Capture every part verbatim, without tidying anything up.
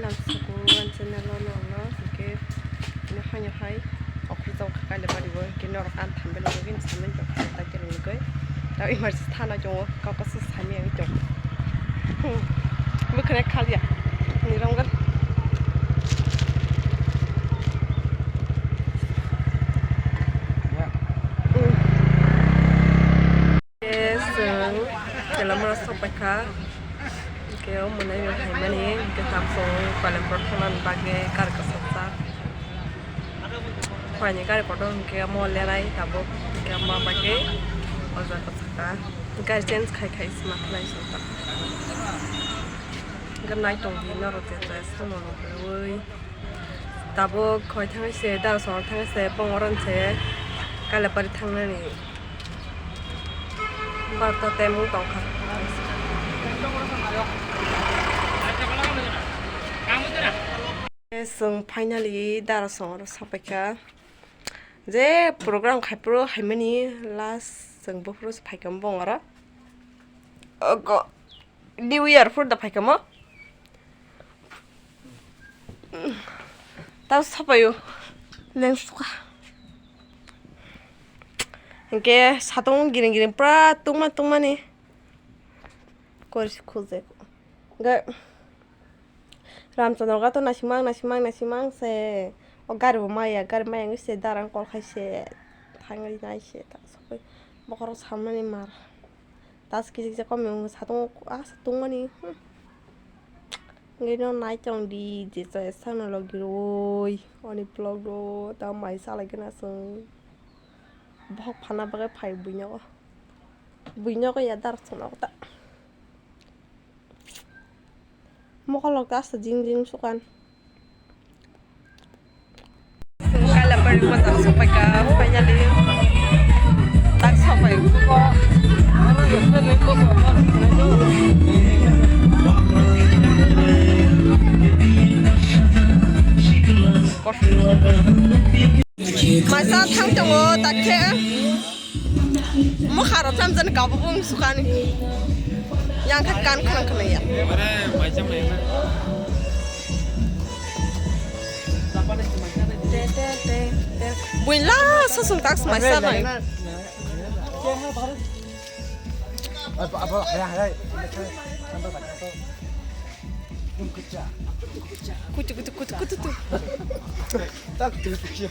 Suku an channel o no no hwnkhe nihai nihai okhorjak kha Kailabari o, hwnkhe norok an thambai logwi bini samani tongkha ta khe logwi. Ta emergency thana tongo, kok kasu sami ang tongo. Bwkhwnai khaliya ni rongor. Chwng Telamara sokpaikha, hwnkhe o mwnai no phaimani, hwnkhe tamsong Palembor thangnani bagwi gari kwchajak. Phaini gari kotor hwnkhe omo lenai tabuk, hwnkhe omo bagwi o jaga kwchajak. Gari change khai khai sma khlai sokha. Hwnkhe nai tongdi norok je je sono rwui. Tabuk khoi thangwi se, dara songwi thangwi se, bongor se Kailabari thangnani. Barta temung tongkha. Chwng finally dara songoro sapaikha. Je program khai phuru haimani last chwng buphuru se phaikha bongoro. Ogo. New Year phuru da phaikha mo. Ta sapayo. Leng suka. Hingke satung giring giring pura tungma tungmani. Kori khuje. Ga Ramchandra ga to nasimang nasimang nasimang se. O gari bo maya, gari maya wngwi se darang kol khai se. Thangwi nai se ta sapai. Bokhorok samani mar. Tas kisi kisa kom yung satung asa tungmani. Hwnkhe no nai tong di je chaya sakno logi rwui oni vlog o ta mai salai gana chwng. Bohok phana bagwi phai buino. Buino ya dar chwng ta. Mokol rok ta sa jing jing sukan. Kailabari bazar sopaikha, finally. Tak sopai. Masa thang tongo, tak khe. Mokha rok chamjani kabo bung sukani. Yang kha kan khwrang khwrang ya. Buila sosong tak smai sa bai. Kutu kutu kutu kutu tu. Tak tu tu ya.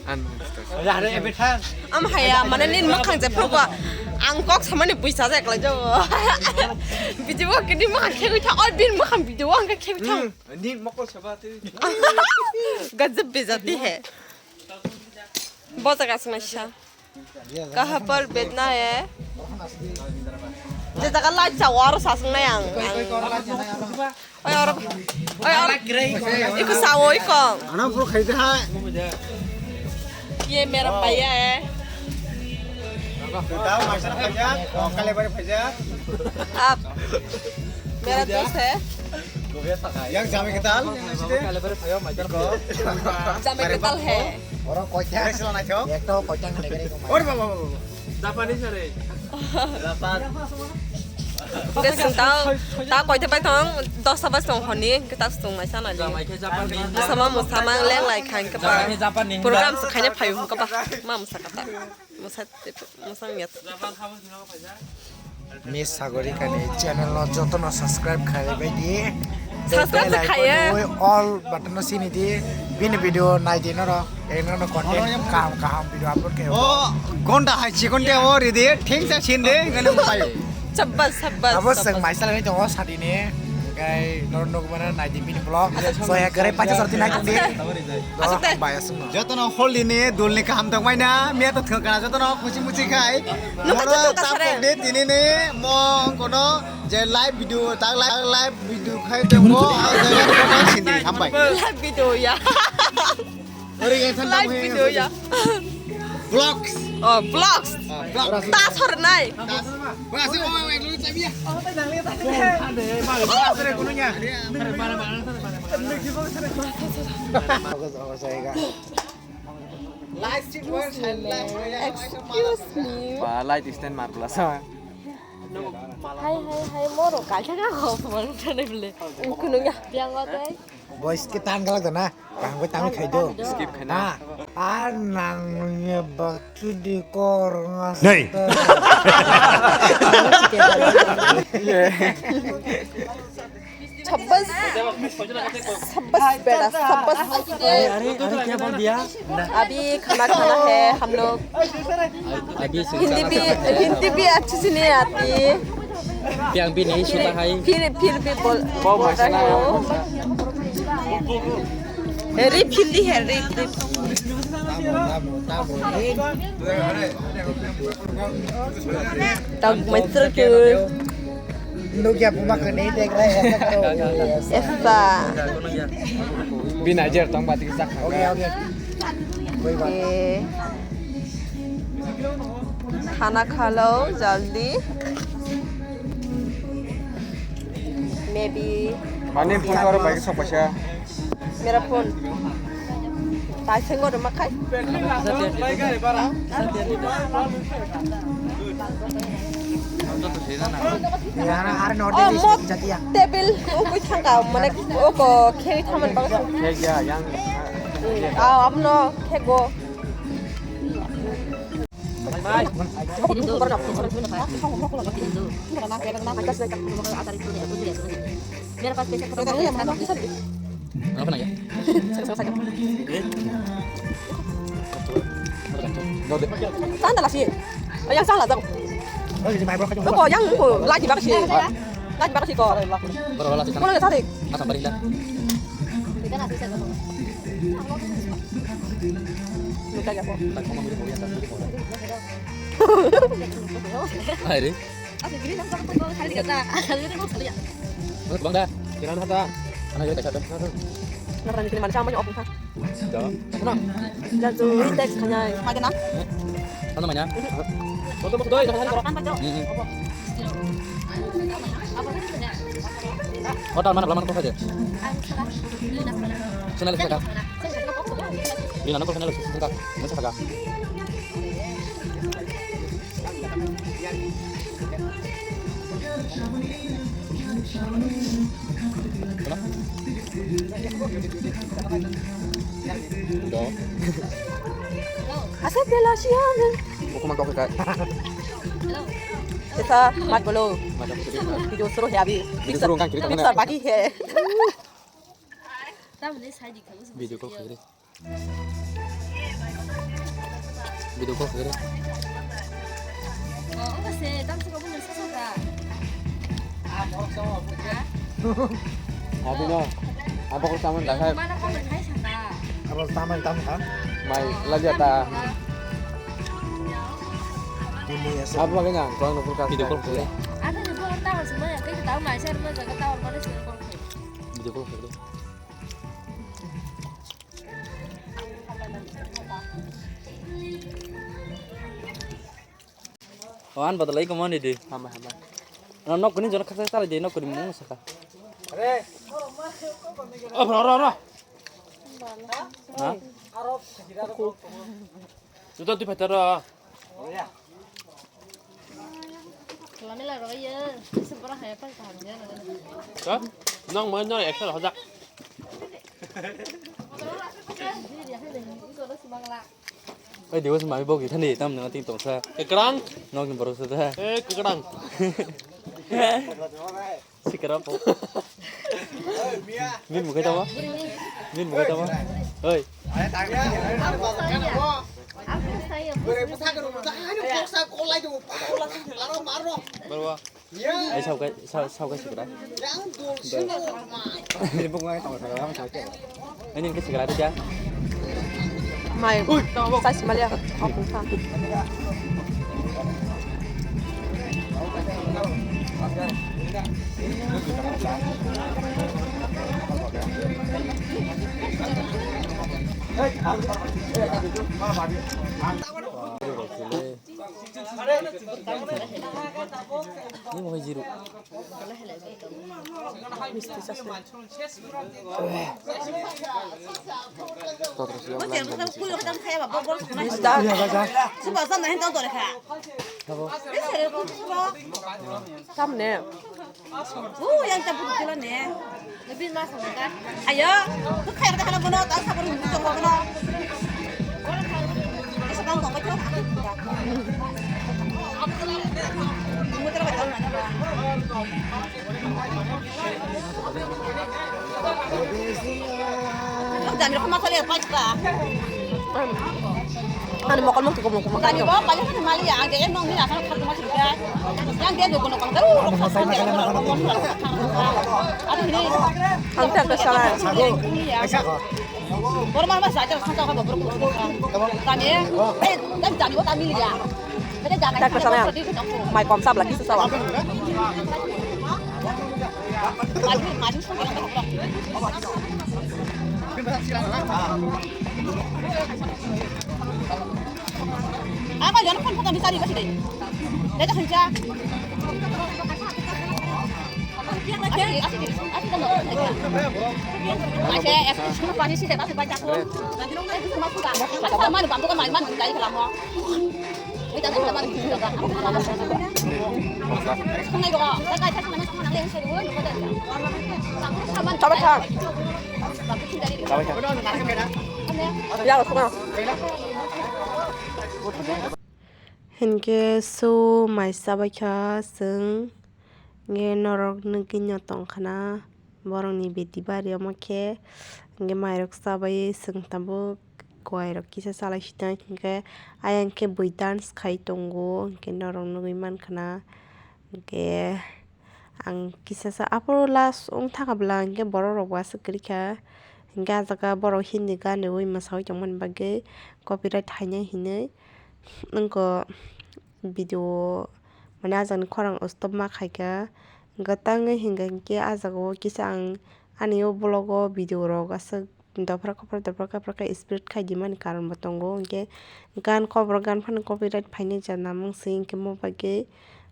Am haya, mane nin makhang je phrugo. Ang kok samani puisa je klai jago. Video kini makhang khegwi tha, oi bin makhang video ang khegwi tha. Ni mokol saba tu. Gajab bejati hai. Bo jaga se naisa. Kaha par betna hai? Je jaga light sa waro sasung nai ang. Oi oro. Oi oro. Iko sawo iko. Ana puro khaide hai. Ye mera bhaiya hai. Kale bare bhaiya. Aap mera dost hai. Yang jami ketal. Jami ketal hai. Oro koita. Ekta koita ngai gari ko. Ore baba baba. Japanese are. Japan. Hingke chwng ta, ta koita bai tong, dosta bai tong honi, hingke ta chwng mai sana di. Jamai khe Japanese. Sama mo sama leng lai kha hingke ba. Jamai khe Japanese. Program se khaina phaio hingke ba. Ma mo saka ta. Mo sa, mo sa ngiya. Miss Sagorikani channel no jotono subscribe khai bai di. Subscribe bell icon khaiya. Oi all button no sini di. Bini video nai di noro. Eno no content kaham kaham video upload khe. O gonda hai chikon de o ridi thing sa sin de ngene mo payo. Sabbas, sabbas, abo sabbas. Seng mai salai tongo sadi ni. Gai noro no gumana nai di bini vlog. Soya gare pacha sarti nai di. Asuk de. Bai asuk no. Jotono holi ni dul ni kaham tong mai na. Miya to thok kana jotono khusi musi khai. Nukha jotono kasare. Tapok de tini ni mong kono je live video tak live, live video khai tongo. Sindi hambai. Live video ya. Live video ya. Vlogs. Oh, vlogs. Ah, vlogs. Tas hornai. Tas. Wah, si, oh, oh, oh, lu cabi ya. Light stick, light, light. Excuse me. Ba, light stand mar pula sa. Hai, hai, hai, moro kaisa ka ho phone thani bole. Kunung ya. Yang wa dai. Boys ke tan galak dana. Tang bai tang khai do. Skip khai na. Ha. Ar nang ye bak chudi kor ngas. Nei. छब्बीस, छब्बीस बेटा, छब्बीस। अरे, अरे, अरे, क्या बोल दिया? अभी खाना खाना है हम लोग। अभी से हिंदी भी, हिंदी भी अच्छे से नहीं आती। प्यां भी नहीं छूता है। फिर, फिर भी बोल, बोल रहे हो। अरे, फिर भी है, रे, रे। Tao mày xưa kìa. Nugya puma kani dek rai. Esa. Bina jer tong bati sak. Okay, okay. Koi baat. Okay. खाना खा लो जल्दी। Maybe. Mane phone aro bai sok paisa. Mera phone. Tai sengo ruma khai. Yara ar nor de. Oh, mo table. O koi thangka mane o ko kheri thaman bang. Khek ya yang. Ah, abno khego. Sandal asi. Yang salah dong. Ko yang ko lagi bak si. Lagi bak si ko. Baru lagi sana. Mana tadi? Asam balik dah. Luka ya ko. Hai re. Mana bang dah? Kirana ta. Ana kita kata. Nara ni kini mana sama ni opung ta. Jatuh teks kanya. Mana na? Sana mana? Foto foto itu kan. Hotel mana? Mana kau saja? Sana lihat kak. Ini anak kau sana lihat sini kak. Mana kak? Asal dia lah siang. Hukuman kau kita. Kita mat bolo. Video suruh ya abi. Video suruh kan cerita mana? Bagi he. Video call kiri. Video call kiri. Oh, apa sih? Tam suka punya susah ta? Hah? Abi no. Apa kau taman dah? Mana kau main hai sata? Apa taman taman kan? Mai lagi ta. Apa lagi nang? Kau nunggu kan? Video call kiri. Ada juga orang tahu semua ya. Kita tahu mai saya rumah jaga tahu mana sih call kiri. Video call kiri. Oh, an badalai ko mani di. Hama, hama. Na nok ni jona khasa sala di nok ni mung saka. Are. Oh, bro, bro, bro. Ha? Juta di patar. Lamela roye, sempra haya pa kaham ya. Ha? Nang mai nang ekta hoja. Oi, Dewas mami bok ithani tam nang ting tongsa. Kekrang. Nok ni borok sa da. Eh, kekrang. Sikra po. Min mukai tama? Min mukai tama? Oi. Barwa. Ai, sao kai, sao, sao kai sikra. Ini bukan ai tama, sao kai. Ini ke sikra dia. Mai. Ui, sai semalia. Aku sa. Ni mohai jiru. Misti sasle. Tamne. Yang campur gula ne. Lebih mas. Ayo, tu kaya dah kalau bono tak sabar untuk bono. Bisa kan kau baca. Kamu terus baca mana? Ang dami ko masali pa pa. Ano mo kalmo ko mo ko. Dami ko pa pa mali ang de no ni asan ko masali ka. Yang dia do ko no ko. Ro ko sa ko. Ano ni? Ang ta ko sala. Bor mar mas sa ta sa ka bor ko. Dami. Eh, dami dami ko dami ya. Tak ka sana. Mai kom sab lagi sesawa. Apa yang pun kata bisa dikasih deh. Dia tak kerja. Asli, asli, asli kan dong. Masih es krim pasti sih, tapi baca aku. Nanti dong, saya bisa masuk kan? Masa mana bantu kan main-main dari kelama. Hinkhe so mai chabaikha chwng, hinkhe norok nugwi no tongkhana. Borokni beti bari omo khe, hinkhe mairok chabai chwng tabuk kuairok kisa chalai sinai, hinkhe ayang khe bui dance khai tongo, hinkhe norok nugwi mankha na, hinkhe ang kisa sa aphuru last wngthaka bwla hinkhe borok rok bo aswk kwrwikha, hinkhe ah jaga borok hindi gan riwi mwsawi tongmani bagwi copyright hainai hinwi wngkha. Video mane ah jagani khorang stop ma khaikha, hwnkhe tangwi hinkha hinkhe ah jagao kisa ang ani o vlog o video rok aswk dophra kophra dophra kophra khe speed khai di mani karon bo tongo, hinkhe gan kobrok gan phano copyright phainai ja namung se, hinkhe mo bagwi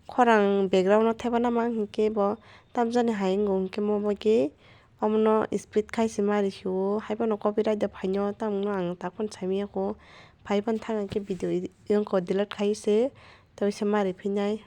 khorang background o thepana mang hinkhe bo tamjani hai wngo, hinkhe mo bagwi omono speed khai se mari sio, haiphano copyright da phaino tamungno ang takhon saimanya kho, phaiphano thang hinkhe video i-, wngkha delete khai se, tei se mari phinai.